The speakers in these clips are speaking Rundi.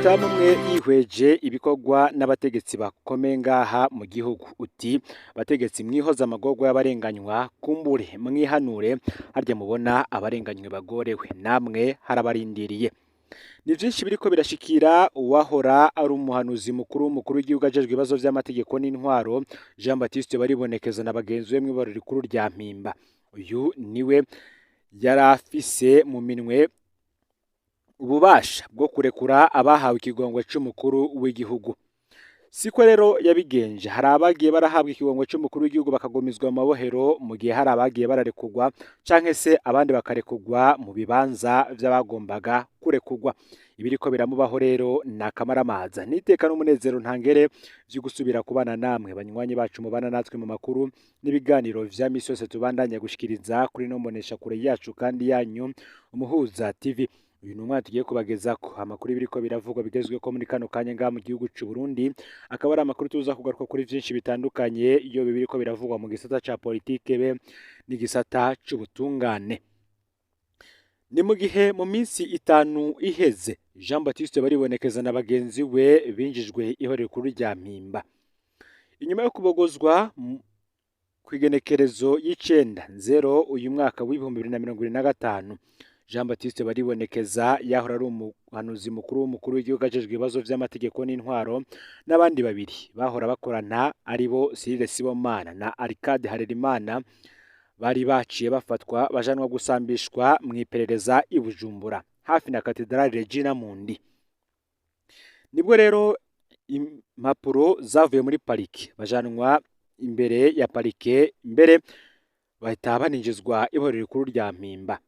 Umutamu umwe yihweje ibikorwa n'abategetsi bakomeye ngaha mu gihugu, uti bategetsi mwihoza amagorwa y'abarenganywa, kumbure mwihanure harya mubona abarenganywe bagorewe, namwe harabarindiriye. Ni vyinshi biriko birashikira uwahora ari umuhanuzi mukuru w'umukuru w'igihugu ajejwe ibibazo vy'amategeko n'intwaro, Jean Baptiste Baribonekeza na bagenzi be mw'ibarura rikuru rya Mpimba. Uyu niwe yari afise mu minwe ububasha bwo kurekura abahawe ikigongwe c'umukuru w'igihugu. Siko rero yabigenje, hari abagiye barahabwa ikigongwe c'umukuru w'igihugu bakagumizwa mu mabohero, mu gihe hari abagiye bararekurwa canke se abandi bakarekurwa mu bibanza vy'abagombaga kurekurwa. Ibiriko biramubaho rero ni akamaramaza. N'iteka n'umunezero ntangere vyo gusubira kubana namwe banywanyi bacu mubana natwe mu makuru n'ibiganiro vya misi yose tubandanya gushikiriza kuri no mboneshakure yacu kandi yanyu Umuhuza TV. Uyu ni umwanya tugiye kubagezako amakuru y'ibiriko biravugwa bigezweko muri kano kanya ngaha mu gihugu c'u Burundi, akaba ari amakuru tuza kugaruka kuri vyinshi bitandukanye iyo biriko biravugwa mu gisata ca politike be n'igisata c'ubutungane. Ni mu gihe mu minsi 5 iheze Jean Baptiste Baribonekeza na bagenzi we binjijwe ihorero rikuru rya Mpimba. Inyuma yo kubogozwa kw'igenekerezo y'9/0 uyu mwaka w'2025, Jean Baptiste Baribonekeza yahora ari umuhanuzi mukuru w'umukuru w'igihugu ajejwe ibibazo vy'amategeko n'intwaro, n'abandi babiri bahora bakorana aribo Cyrille Sibomana na Arcade Harerimana, bari baciye bafatwa bajanwa gusambishwa mw'iperereza i Bujumbura hafi na Katedrali Regina Mundi. Nibwo rero impapuro zavuye muri parike bajanwa imbere ya parike, mbere bahita baninjizwa iborero rikuru rya Mpimba.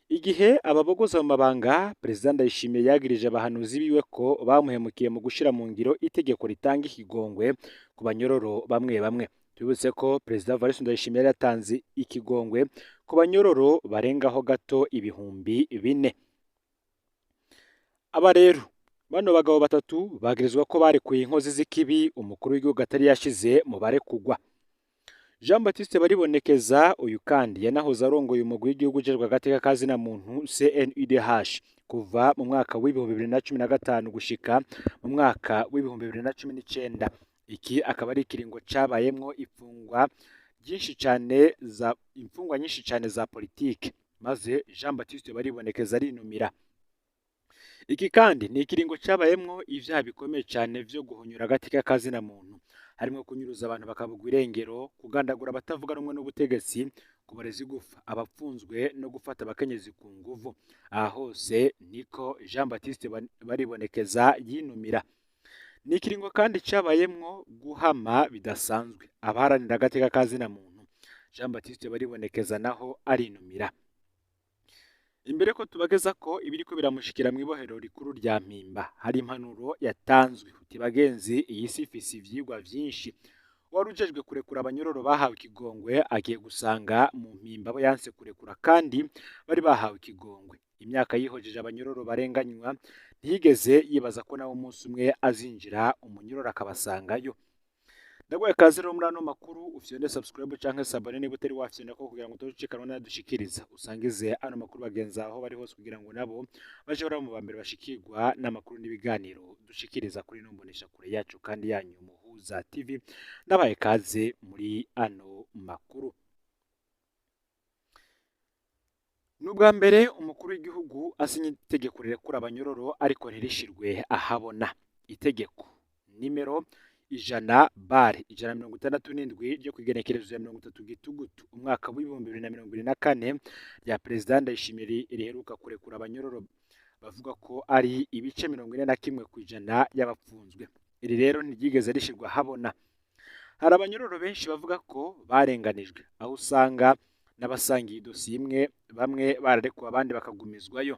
Igihe ababogoza mu mabanga, Perezida Ndayishimiye yagirije abahanuzi biwe ko bamuhemukiye mu gushira mu ngiro itegeko ritanga ikigongwe ku banyororo bamwe bamwe. Tubibutse ko Perezida Evariste Ndayishimiye yari yatanze ikigongwe ku banyororo barengaho gato 4000. Aba rero bano bagabo batatu bagirizwa ko barekuye inkozi z'ikibi umukuru w'igihugu atari yashize mu barekugwa. Jean Baptiste Baribonekeza uyu kandi yanahoze arongoye umugwi w'igihugu ujejwe agateka ka zina muntu CNUDH kuva mu mwaka w'2015 gushika mu mwaka w'2019. Iki akaba ari ikiringo cabayemwo ifungwa ryinshi cane za imfungwa nyinshi cane za politike, maze Jean Baptiste Baribonekeza arinumira. Iki kandi ni ikiringo cabayemwo ivyaha bikomeye cane vyo guhonyura agateka ka zina muntu, harimwo kunyuruza abantu bakabugwa irengero, kugandagura abatavuga rumwe n'ubutegetsi, kubareza igufa abapfunzwe no gufata abakenyezi ku nguvu. Aha hose niko Jean Baptiste Baribonekeza yinumira. Ni ikiringo kandi cabayemwo guhama bidasanzwe abaharanira agateka ka zina muntu. Jean Baptiste Baribonekeza naho arinumira. Imbere ko tubageza ko ibiriko biramushikira mw'ibohero rikuru rya Mpimba, hari impanuro yatanzwe uti bagenzi, iyi si ifise ivyigwa vyinshi. Wari ujejwe kurekura abanyororo bahawe ikigongwe agiye gusanga mu Mpimba abo yanse kurekura kandi bari bahawe ikigongwe. Imyaka yihojeje abanyororo barenganywa, ntiyigeze yibaza ko nawe umunsi umwe azinjira umunyororo akabasangayo. Ndaguhaye ikaze rero muri ano makuru, ufyonde subscribe canke s'abonner niba utari wafyonda ko kugira ngo utojikanwa n'ayadushikiriza. Usangize ano makuru bagenzi aho bari hose kugira ngo nabo baje bari mu bambere bashikirwa n'amakuru n'ibiganiro dushikiriza kuri ino mboneshakure yacu kandi yanyu Muhuza TV. Ndabaye ikaze muri ano makuru. Nubwa mbere umukuru w'igihugu asinye itegeko rirekura abanyororo ariko ntirishirwe ahabona. Itegeko nimero 100/167 ryo kw'igenekerezo ya 30 Gitugutu umwaka w'2024 rya Perezida Ndayishimiye riheruka kurekura abanyororo bavuga ko ari ibice 41% y'abapfunzwe. Iri rero ntiryigeze rishirwa ahabona. Hari abanyororo benshi bavuga ko barenganijwe, aho usanga n'abasangiye idosiye imwe bamwe bararekuwe abandi bakagumizwayo.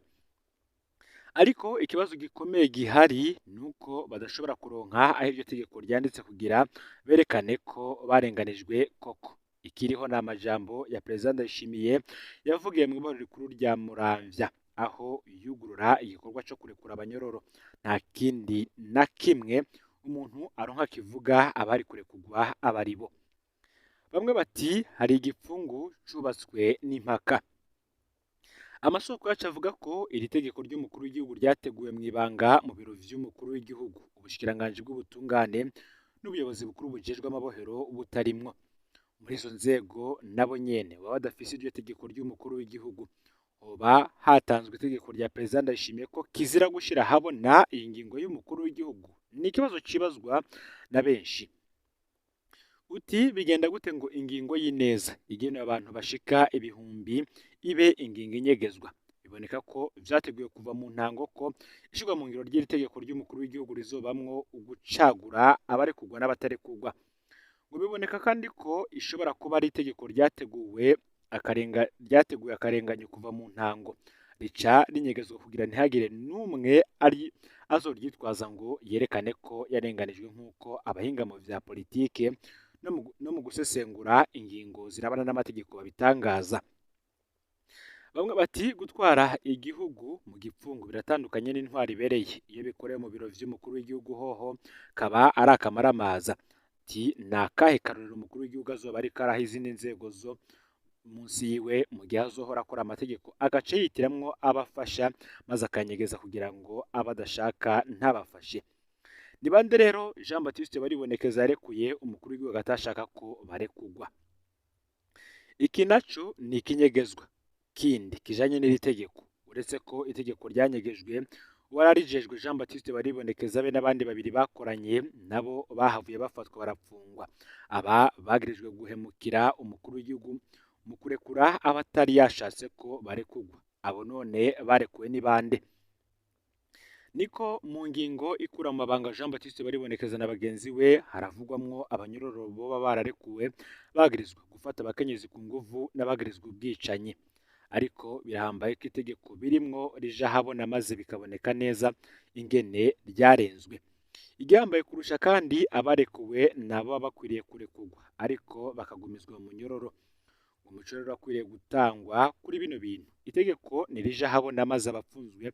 Ariko ikibazo gikomeye gihari nuko badashobora kuronka aho iryo tegeko ryanditse kugira berekane ko barenganijwe koko. Ikiriho ni amajambo ya Perezida Ndayishimiye yavugiye mw'ibohero rikuru rya Muramvya, aho yugurura igikorwa co kurekura abanyororo. Nta kindi na kimwe umuntu aronka kivuga abari kurekurwa abaribo. Bamwe bati hari igipfungu cubatswe n'impaka. Amasoko yacu avuga ko iri tegeko ry'umukuru w'igihugu ryateguwe mu ibanga mu biro vy'umukuru w'igihugu, ubushikiranganji bw'ubutungane n'ubuyobozi bukuru bujejwe amabohero butarimwo. Muri izo nzego nabo nyene baba badafise iryo tegeko ry'umukuru w'igihugu. Hoba hatanzwe itegeko rya Perezida Ndayishimiye ko kizira gushira ahabona iyi ngingo y'umukuru w'igihugu? Ni ikibazo cibazwa na benshi. Uti bigenda gute ngo ingingo y'ineza igenewe abantu bashika ibihumbi ibe ingingo inyegezwa? Biboneka ko vyateguwe kuva mu ntango ko ishirwa mu ngiro ry'iri tegeko ry'umukuru w'igihugu rizobamwo ugucagura abarekurwa n'abatarekurwa. Ngo biboneka kandi ko ishobora kuba ari itegeko ryateguwe akarenganyo kuva mu ntango, rica rinyegezwa kugira ntihagire n'umwe ari azoryitwaza ngo yerekane ko yarenganijwe, nk'uko abahinga mu vya politike no mu gusesengura ingingo zirabana n'amategeko babitangaza. Bamwe bati gutwara igihugu mu gipfungu biratandukanye n'intwari ibereye, iyo bikorewe mu biro vy'umukuru w'igihugu hoho kaba ari akamaramaza. Ati ni akahe karorero umukuru w'igihugu azoba ariko araha izindi nzego zo munsi yiwe mu gihe azohora akora amategeko agace yitiramwo abafasha maze akanyegeza kugira ngo abadashaka ntabafashe? Ni bande rero Jean Baptiste Baribonekeza yarekuye umukuru w'igihugu atashaka ko barekugwa? Iki naco ni ikinyegezwa kindi kijanye n'iri tegeko. Uretse ko itegeko ryanyegejwe, uwararijejwe Jean Baptiste Baribonekeza be n'abandi babiri bakoranye nabo bahavuye bafatwa barapfungwa. Aba bagirijwe guhemukira umukuru w'igihugu mu kurekura abatari yashatse ko barekugwa. Abo none barekuwe ni bande? Niko mu ngingo ikura mu mabanga Jean Baptiste Baribonekeza na bagenzi we haravugwamwo abanyororo boba bararekuwe bagirizwa gufata abakenyezi ku nguvu n'abagirizwa ubwicanyi. Ariko birahambaye ko itegeko birimwo rija habona maze bikaboneka neza ingene ryarenzwe. Igihambaye kurusha kandi abarekuwe nabo baba bakwiriye kurekurwa ariko bakagumizwa mu munyororo. Umuco rero akwiriye gutangwa kuri bino bintu. Itegeko nirija habona maze abapfunzwe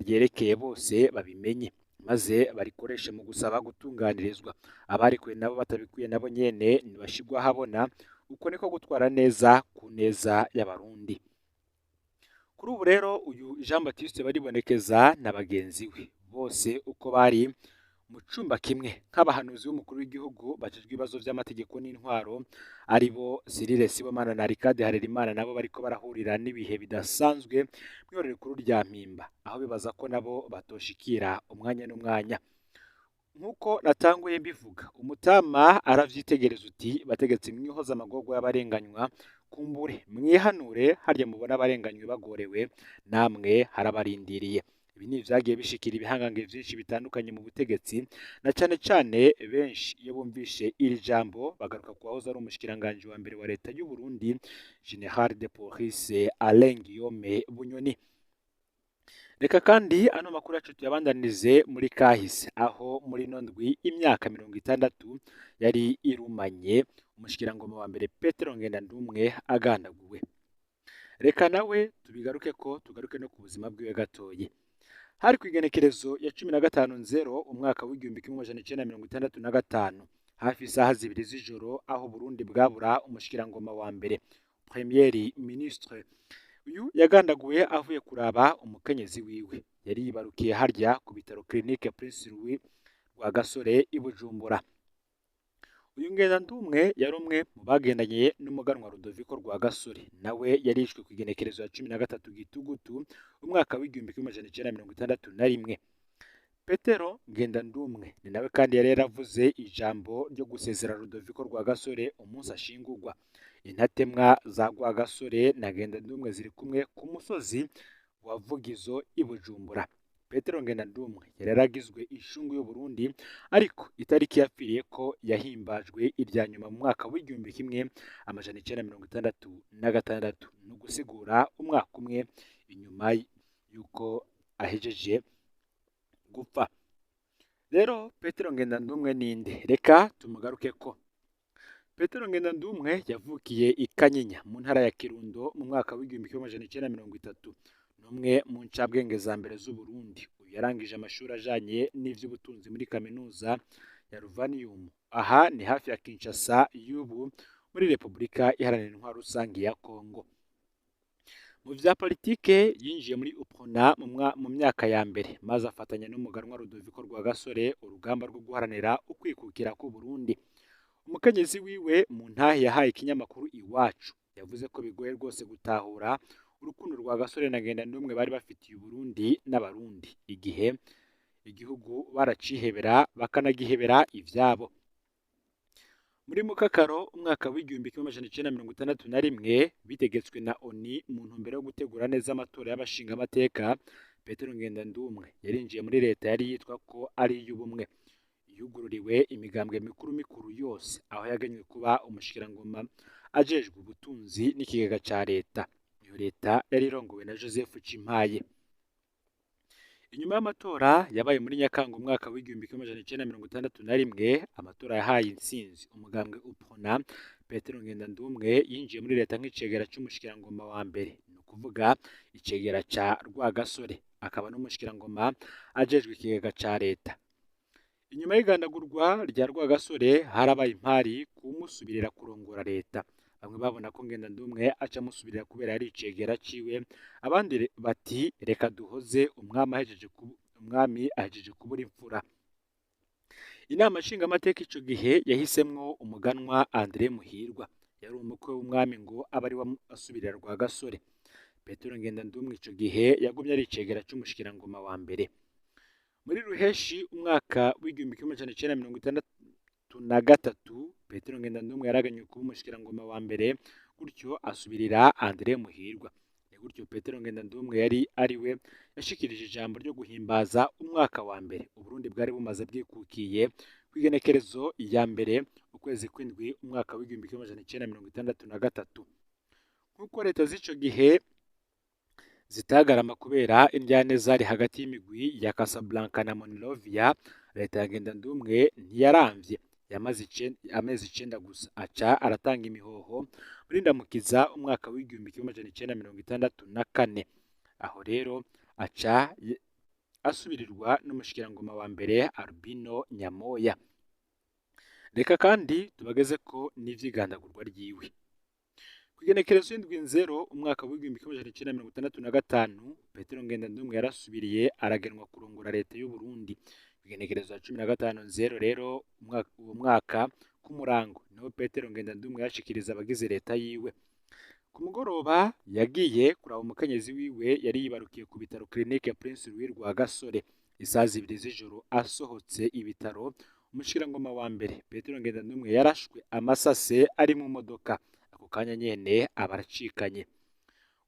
ryerekeye bose babimenye maze barikoreshe mu gusaba gutunganirizwa. Abarekuwe nabo batabikwiye nabo nyene nibashigwa habona. Uko niko gutwara neza ku neza y'Abarundi. Kuri ubu rero uyu Jean Baptiste Baribonekeza na bagenzi we bose uko bari mu cumba kimwe nk'abahanuzi b'umukuru w'igihugu bajejwe ibibazo vy'amategeko n'intwaro, aribo Cyrille Sibomana na Arikade Harerimana, nabo bariko barahurira n'ibihe bidasanzwe mw'iborero rikuru rya Mpimba, aho bibaza ko nabo batoshikira umwanya n'umwanya. Nk'uko natanguye mbivuga, umutama aravyitegereza uti bategetsi mwihoza amagorwa y'abarenganywa, kumbure mwihanure harya mubona abarenganywe bagorewe, namwe harabarindiriye. Ibi ni ivyagiye bishikira ibihangange vyinshi bitandukanye mu butegetsi, na cane cane benshi iyo bumvishe iri jambo bagaruka ku wahoze ari umushikiranganji wa mbere wa leta y'u Burundi, General de Police Alain Guillaume Bunyoni. Reka kandi ano makuru yacu tuyabandanirize muri kahise, aho muri ino ndwi imyaka 60 yari irumanye umushikirangoma wa mbere Petero Ngendandumwe agandaguwe. Reka nawe tubigaruke ko tugaruke no ku buzima bwiwe gatoyi. Hari kw'igenekerezo ya 15/0 umwaka w'1965, hafi isaha 2 z'ijoro, aho Burundi bwabura umushikirangoma wa mbere Premier Ministre. Uyu yagandaguwe avuye kuraba umukenyezi wiwe yari yibarukiye harya ku bitaro Clinique Prince Louis Rwagasore i Bujumbura. Uyu Ngendandumwe yari umwe mu bagendanye n'umuganwa Rudoviko Rwagasore, nawe yarishwe ku igenekerezo ya 13 Gitugutu umwaka w'1961. Petero Ngendandumwe ni nawe kandi yari yaravuze ijambo ryo gusezera Rudoviko Rwagasore umunsi ashingurwa. Intatemwa za Rwagasore na Ngendandumwe ziri kumwe ku musozi wa Vugizo i Bujumbura. Petero Ngendandumwe yari yaragizwe ishungu y'u Burundi, ariko itariki yapfiriye ko yahimbajwe irya nyuma mu mwaka w'1966, ni ugusigura umwaka umwe inyuma y'uko ahejeje gupfa. Rero Petero Ngendandumwe ninde? Reka tumugaruke ko. Petero Ngendandumwe yavukiye i Kanyinya mu ntara ya Kirundo mu mwaka w'1930. Numwe mu ncabwenge za mbere z'u Burundi. Uyu yarangije amashuri ajanye n'ivy'ubutunzi muri kaminuza ya Rovanium. Aha ni hafi ya Kinshasa y'ubu muri Repubulika Iharanira Intwaro Rusangi ya Kongo. Mu vya politike yinjiye muri UPRONA mu myaka ya mbere, maze afatanya n'umuganwa Rudoviko Rwagasore urugamba rwo guharanira ukwikukira k'Uburundi. Umukenyezi wiwe mu ntahe yahaye ikinyamakuru Iwacu yavuze ko bigoye rwose gutahura urukundo Rwagasore na Ngendandumwe bari bafitiye Uburundi n'Abarundi, igihe igihugu baracihebera bakanagihebera ivyabo. Muri Mukakaro umwaka w'1961 bitegetswe na ONU mu ntumbero yo gutegura neza amatora y'abashingamateka, Petero Ngendandumwe yarinjiye muri leta yari yitwa ko ari iy'ubumwe, yugururiwe imigambwe mikuru mikuru yose, aho yagenywe kuba umushikirangoma ajejwe ubutunzi n'ikigega ca leta. Iyo leta yari irongowe na Joseph Cimpaye. Inyuma y'amatora yabaye muri Nyakanga umwaka w'1961, amatora yahaye intsinzi umugambwe UPRONA, Petero Ngendandumwe yinjiye muri leta nk'icegera c'umushikirangoma wa mbere, ni ukuvuga icegera ca Rwagasore, akaba n'umushikirangoma ajejwe ikigega ca leta. Inyuma y'igandagurwa rya Rwagasore harabaye impari kumusubirira kurongora leta. Bamwe babona ko Ngendandumwe aca amusubirira kubera yari icegera ciwe, abandi bati reka duhoze umwami ahejeje kubura imfura. Inama nshingamateka ico gihe yahisemwo umuganwa Andre Muhirwa, yari umukwe w'umwami, ngo abe ariwe asubirira Rwagasore. Petero Ngendandumwe ico gihe yagumye ari icegera c'umushikirangoma wa mbere. Muri Ruheshi umwaka w'1963, Petero Ngendandumwe yaraganywe kuba umushikirangoma wa mbere, gutyo asubirira Andre Muhirwa. Ni gutyo Petero Ngendandumwe yari ariwe yashikirije ijambo ryo guhimbaza umwaka wa mbere Uburundi bwari bumaze bwikukiye, kw'igenekerezo ya mbere ukwezi kw'indwi umwaka w'1963. Nk'uko leta z'ico gihe zitagarama kubera indyane zari hagati y'imigwi ya Casablanca na Monrovia, leta ya Ngendandumwe ntiyaramvye, yamaze amezi 9 gusa aca aratanga imihoho muri Ndamukiza umwaka w'1964. Aho rero aca asubirirwa n'umushikirangoma wa mbere Albino Nyamoya. Reka kandi tubageze ko n'ivyigandagurwa ryiwe. Kw'igenekerezo y'indwi nzero umwaka w'1965, Petero Ngendandumwe yarasubiriye aragenwa kurongora leta y'Uburundi. Kw'igenekerezo ya 15 nzero rero uwo mwaka k'umurango niho Petero Ngendandumwe yashikiriza abagize leta yiwe. Ku mugoroba yagiye kuraba umukenyezi wiwe yari yibarukiye ku bitaro Clinique Prince Louis Rwagasore. Isaha 2 z'ijoro asohotse ibitaro, umushikirangoma wa mbere Petero Ngendandumwe yarashwe amasase ari mu modoka. Ako kanya nyene aba aracikanye.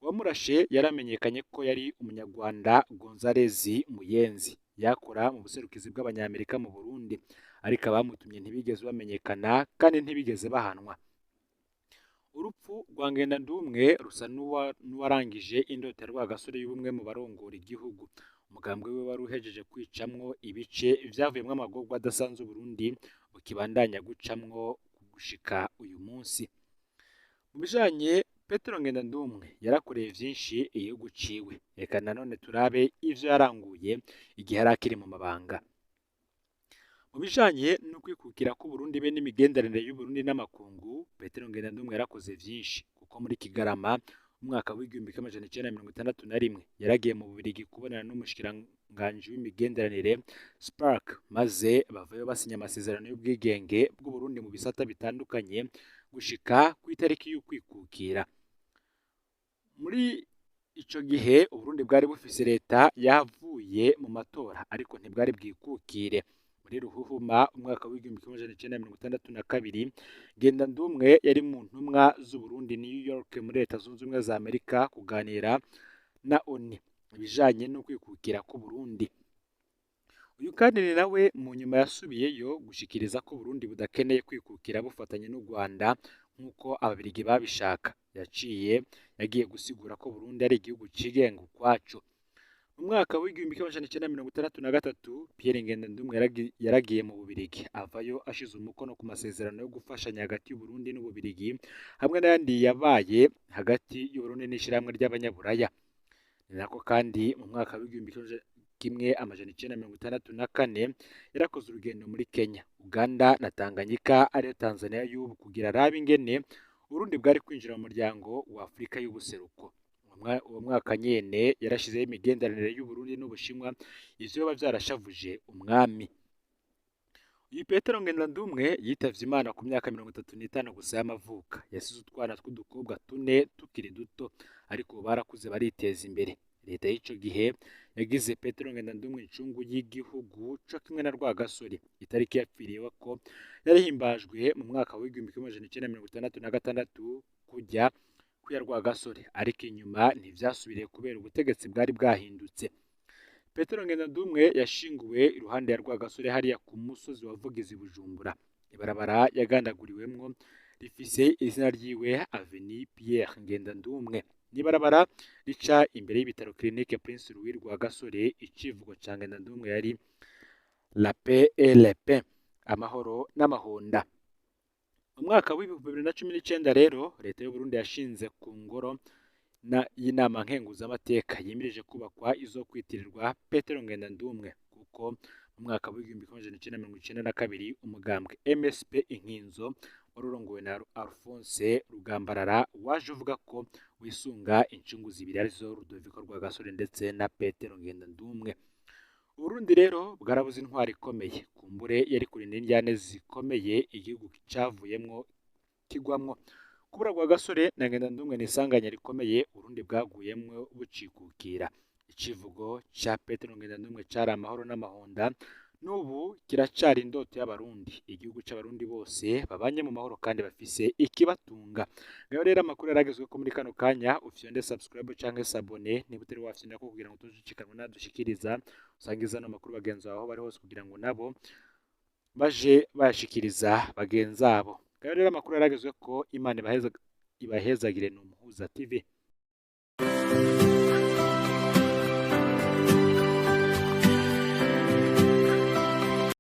Uwamurashe yaramenyekanye ko yari umunyarwanda Gonzalez Muyenzi, yakora mu buserukizi bw'abanyamerika mu Burundi, ariko abamutumye ntibigeze bamenyekana kandi ntibigeze bahanwa. Urupfu rwa Ngendandumwe rusa n'uwarangije indoto ya Rwagasore y'ubumwe mu barongora igihugu. Umugambwe we wari uhejeje kwicamwo ibice vyavuyemwo amagorwa adasanzwe Uburundi bukibandanya gucamwo gushika uyu munsi. Mu bijanye Petero Ngendandumwe yarakoreye vyinshi igihugu ciwe. Reka nanone turabe ivyo yaranguye igihe yari akiri mu mabanga. Mu bijanye no kwikukira k'Uburundi be n'imigenderanire y'Uburundi n'amakungu, Petero Ngendandumwe yarakoze vyinshi, kuko muri Kigarama umwaka w'1961 yaragiye mu Bubirigi kubonana n'umushikiranganji w'imigenderanire Spark, maze bavayo basinya amasezerano y'ubwigenge bw'Uburundi mu bisata bitandukanye gushika kw'itariki y'ukwikukira. Muri ico gihe Uburundi bwari bufise leta yavuye mu matora, ariko ntibwari bwikukire. Muri Ruhuhuma umwaka w'1962, Ngendandumwe yari mu ntumwa z'Uburundi New York muri Leta Zunze Ubumwe za Amerika kuganira na ONU ibijanye no kwikukira k'Uburundi. Uyu kandi ni nawe mu nyuma yasubiyeyo gushikiriza ko Uburundi budakeneye kwikukira bufatanye n'u Rwanda nk'uko ababirigi babishaka. Yagiye gusigura ko Burundi ari igihugu cigenga ukwaco. Mu mwaka w'1963, Pierre Ngendandumwe yaragiye mu Bubirigi, avayo ashize umukono ku masezerano yo gufashanya hagati y'Uburundi n'Ububirigi hamwe n'ayandi yabaye hagati y'Uburundi n'ishirahamwe ry'Abanyaburaya. Ni nako kandi mu mwaka w'1964 yarakoze urugendo muri Kenya, Uganda na Tanganyika ariyo Tanzania y'ubu kugira arabe ingene Uburundi bwari kwinjira mu muryango wa Afurika y'ubuseruko. Uwo Uwo mwaka nyene yarashizeho imigenderanire y'Uburundi n'Ubushinwa, ivyo biba vyarashavuje umwami. Uyu Petero Ngendandumwe yitavye Imana ku myaka 35 gusa y'amavuka. Yasize utwana tw'udukobwa tune tukiri duto, ariko ubu barakuze bariteza imbere. Leta y'ico gihe yagize Petero Ngendandumwe incungu y'igihugu co kimwe na Rwagasore. Itariki yapfiriyeko yarahimbajwe mu mwaka w'1966 kujya kuya Rwagasore, ariko inyuma ntivyasubiriye kubera ubutegetsi bwari bwahindutse. Petero Ngendandumwe yashinguwe iruhande ya Rwagasore hariya ku musozi wa Vugizi Bujumbura. Ibarabara yagandaguriwemwo rifise izina ryiwe, Avenue Pierre Ngendandumwe. N'ibarabara rica imbere y'ibitaro Clinique Prince Louis Rwagasore. Icivugo ca Ngendandumwe yari "La paix et le pain", amahoro n'amahonda. Mu mwaka w'2019 rero, leta y'Uburundi yashinze ku ngoro y'inama nkenguzamateka yimirije kubakwa izo kwitirirwa Petero Ngendandumwe, kuko mu mwaka w'1992 umugambwe MSP Inkinzo wari urongowe na Alphonse Rugambarara waje uvuga ko wisunga incungu zibiri, arizo Rudoviko Rwagasore ndetse na Petero Ngendandumwe. Uburundi rero bwarabuze intwari ikomeye, kumbure yari kurinda indyane zikomeye igihugu cavuyemwo kigwamwo. Kubura Rwagasore na Ngendandumwe ni isanganya rikomeye Uburundi bwaguyemwo bucikukira. Icivugo ca Petero Ngendandumwe cari amahoro n'amahonda, n'ubu kiracari indoto y'Abarundi, igihugu c'Abarundi bose babanye mu mahoro kandi bafise ikibatunga. Ngayo rero amakuru yaragezweko muri kano kanya. Ufyonde subscribe canke s'abonner niba utari wafyondako kugira ngo tuzucikanwe nadushikiriza. Usangize ano makuru bagenzi bawe aho bari hose kugira ngo nabo baje bayashikiriza bagenzi abo. Ngayo rero amakuru yaragezweko. Imana ibahezagire. Ni Umuhuza TV.